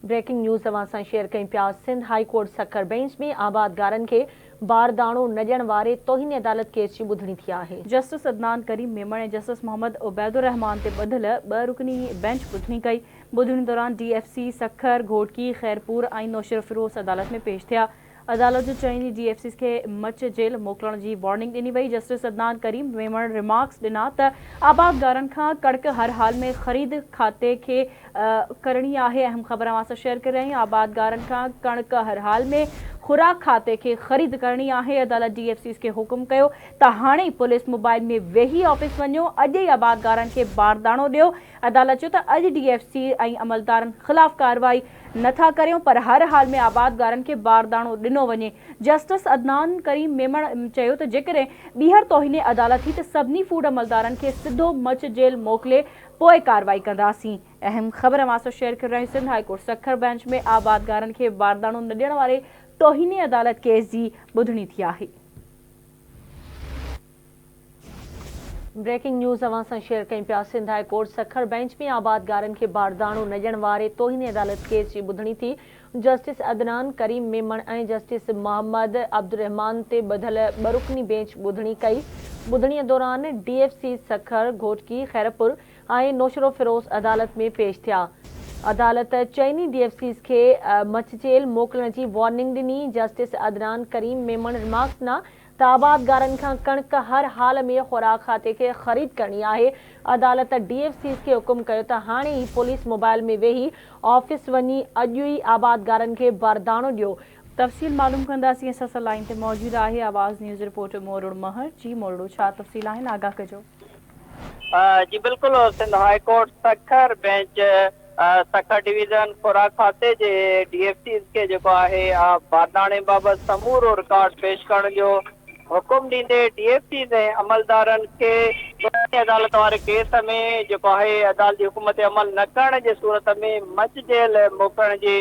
Breaking news اوهان سان share ڪيون پيا Sindh high court Sukkur bench ۾ آبادگارن کي بارداڻو نه ڏيڻ واري توهين عدالت ڪيس جي ٻڌڻي ٿي آهي. جسٽس عدنان ڪريم ميمڻ ۽ جسٽس محمد عبيدالرحمان تي ٻڌل ٻه رڪني بئنچ ٻڌڻي ڪئي. ٻڌڻي دوران D F C Sukkur, Ghotki, Khairpur ۽ Naushahro Feroze عدالت ۾ پيش ٿيا. عدالت جو چئني ڊي ايف سيز کي مچ جيل موڪلڻ جي وارننگ ڏني وئي. جسٽس عدنان ڪريم ميمڻ ريمارڪس ڏنا ته آبادگارن کان ڪڻڪ هر حال ۾ خريد کاتي کي ڪرڻي آهي. اهم خبر اوهان سان شيئر ڪري رهيا آهيون آبادگارن کان ڪڻڪ هر حال ۾ خوراڪ کاتي کي خريد ڪرڻي آهي. عدالت ڊي ايف سيز کي حڪم ڪيو ته هاڻي ئي پوليس موبائل ۾ ويهي آفيس وڃو، اڄ ئي آبادگارن کي بارداڻو ڏيو. عدالت چيو ته اڄ ڊي ايف سي ۽ عملدارن خلاف ڪارروائي نه ٿا ڪريون پر هر حال ۾ آبادگارن کي بارداڻو ڏنو وڃي. جسٽس عدنان ڪريم ميمڻ چيو ته جيڪڏهن ٻيهر توهين عدالت ٿي ته سڀني فوڊ عملدارن کي سڌو مچ جيل موڪلي پوء ڪارروائي ڪنداسين. اهم خبر اوهان سان شيئر ڪري رهيا آهيون Sindh high court Sukkur bench ۾ آبادگارن کي بارداڻو نه ڏيڻ واري توهين عدالت ڪيس جي ٻڌڻي ٿي آهي. بريڪنگ نيوز اوهان سان شيئر ڪيون پيا Sindh high court Sukkur bench ۾ آبادگارن کي بارداڻو نه ڏيڻ واري توهين عدالت ڪيس جي ٻڌڻي ٿي جسٽس عدنان ڪريم ميمڻ ۽ جسٽس محمد عبدالرحمان تي ٻڌل ٻه رڪني بئنچ ٻڌڻي ڪئي ٻڌڻي دوران D F C Sukkur Ghotki Khairpur ۽ Naushahro Feroze عدالت ۾ پيش ٿيا عدالت چئني ڊي ايف سيز کي مچ جيل موڪلڻ جي وارننگ ڏني جسٽس عدنان ڪريم ميمڻ ريمارڪس ڏنا ته آبادگارن کان ڪڻڪ هر حال ۾ خوراڪ کاتي کي خريد ڪرڻي آهي، عدالت ڊي ايف سيز کي حڪم ڪيو ته هاڻي ئي پوليس موبائل ۾ ويهي آفيس وڃي اڄ ئي آبادگارن کي بارداڻو ڏيو. تفصيل معلوم ڪنداسين اسان سان لائين تي موجود آهي آواز نيوز رپورٽر مورڙو مهر جي مورڙو ڇا تفصيل آهن آگاهه ڪجو. جي بلڪل Sindh high court Sukkur bench Sukkur division خوراڪ کاتي جي ڊي ايف سيز کي جيڪو آهي بارداڻي بابت سمورو رڪارڊ پيش ڪرڻ جو حڪم ڏيندي ڊي ايف سيز ۽ عملدارن کي توهين عدالت واري ڪيس ۾ جيڪو آهي عدالتي حڪم تي عمل نه ڪرڻ جي صورت ۾ مچ جيل موڪلڻ جي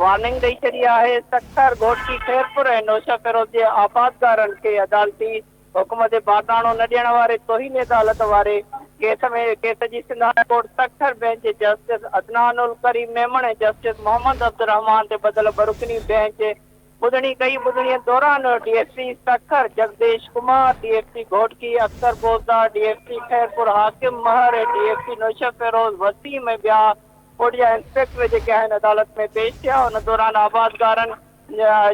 وارننگ ڏئي ڇڏي آهي. سکر، گهوٽڪي، خيرپور ۽ نوشهفيروز جي آبادگارن کي عدالتي حڪم تي بارداڻو نه ڏيڻ واري توهين عدالت واري ڪيس ۾ ڪيس جي Sindh high court Sukkur bench جي جسٽس عدنان الڪريم ميمڻ ۽ جسٽس محمد عبدالرحمان تي ٻڌل ٻه رڪني بئنچ ٻڌڻي ڪئي. ٻڌڻي دوران D S P Sukkur Jagdish Kumar, D S P Ghotki Akhtar Bozdar, D S P Khairpur Hakim Mehar ۽ D S P Naushahro Feroze Waseem ۽ ٻيا فوڊ جا انسپيڪٽر جيڪي آهن عدالت ۾ پيش ٿيا. ان دوران آبادگارن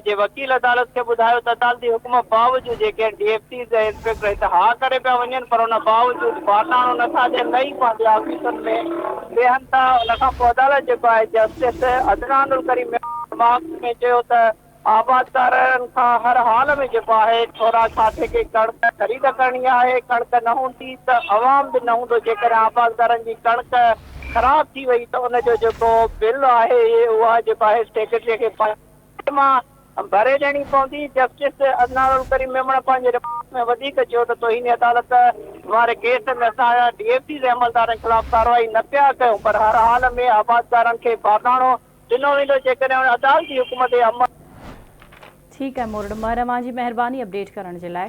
جي وڪيل عدالت کي ٻڌايو ته عدالتي حڪم باوجود جيڪي ڊي ايف سيز ۽ انسپيڪٽر هت ها ڪري پيا وڃن پر ان باوجود بارداڻو نه ٿا ڏين نه ئي پنهنجي آفيسن ۾ ويهن ٿا ان کان پوء عدالت جيڪو آهي جسٽس عدنان الڪريم ريمارڪس ۾ چيو ته آبادگارن کان هر حال ۾ جيڪو آهي خوراڪ کاتي کي ڪڻڪ خريد ڪرڻي آهي ڪڻڪ نه هوندي ته عوام به نه هوندو جيڪڏهن آبادگارن جي ڪڻڪ خراب ٿي وئي ته ان جو جيڪو بل آهي اها جيڪو آهي سيڪريٽري کي پنهنجي مان ڀري ڏيڻي پوندي. جسٽس عدنان الڪريم ميمڻ پنهنجي رپورٽ ۾ وڌيڪ چيو ته توهين عدالت واري ڪيس ۾ اسان ڊي ايف سيز عملدارن خلاف ڪارروائي نه پيا ڪيون پر هر حال ۾ آبادگارن کي بارداڻو ڏنو ويندو جيڪڏهن ان عدالتي حڪم تي عمل ٺيڪ آهي مورڙ مهر اوهان جي مهرباني اپڊيٽ ڪرڻ جي لاء.